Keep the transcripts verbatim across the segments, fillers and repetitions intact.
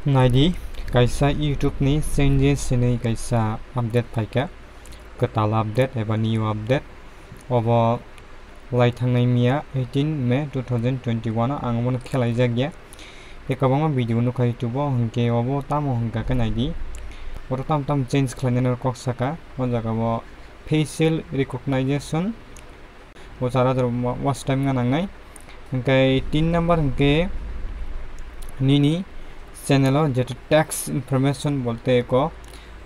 Naidi, kaisa YouTube ni changes hinwi kaisa update phaikha, kwtal update eba new update. Obo lai thangnai miya eighteen May two thousand twenty-one o ang omono khelaijakya. Tei kwbangma video nukha YouTube o, hinkhe obo tamo hinkha khe naidi. Oro tam tam change khlainani kok saka, o jaga o facial recognition o chara jora watch time wngna nangnai. Hinkhe tin number hinkhe nini channel o jeto tax information bolte eko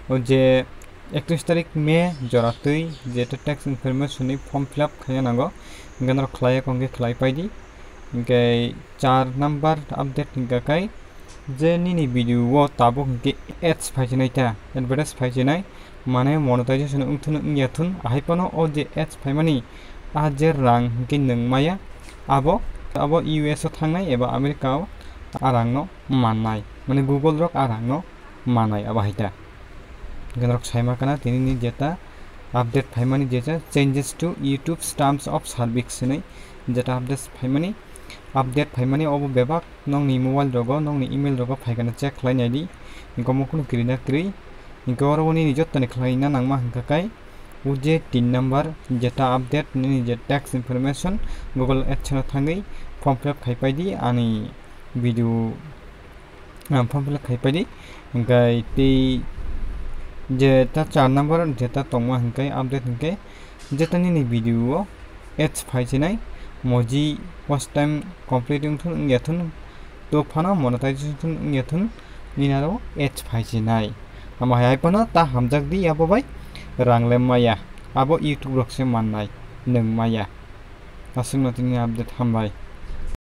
o je ekatris tarik May jora twi jeto tax information ni form fill up khaina nango, hinkhe norok khlai eko hinkhe khlai paidi. Hinkhe char number update hinkha khe je nini video o tabuk hinkhe ads phaisinai ta, advertise phaisinai, mane monetization wngthun wngya thun, ahai phano o je ads phaimani a je rang hinkhe nwng maya, abo, abo U S o thangnai eba America o a rang no mannai, mane Google rok a rang no mannai abo hai ta. Hinkhe norok saima kana tini ni jeta update phaimani jeta changes to YouTube terms of service hinwi jeta update phaimani, update phaimani obo bebak nokni mobile rogo, nokni email rogo phaikana check khlai naidi. Hinkhe omo kunu kwrwi na kwrwi. Hinkhe oro nini jottoni khlaina nangma hinkha khe o je tin number jeta update nini je tax information Google AdSense o thangwi form fill up khai paidi ani video, ah, form fill up khai paidi. Hinkhe tei jeta char number jeta tongma hinkhe update hinkhe jeta nini video o ads phaisinai, moji watch time complete wngthun wngya thun, tok phano monetization wngya thun, nini aro ads phaisinai. Amo hai phano ta hamjak di abo bai rang le maya. Abo YouTube rok se mannai, nwng maya. Aswkno tini update, hambai.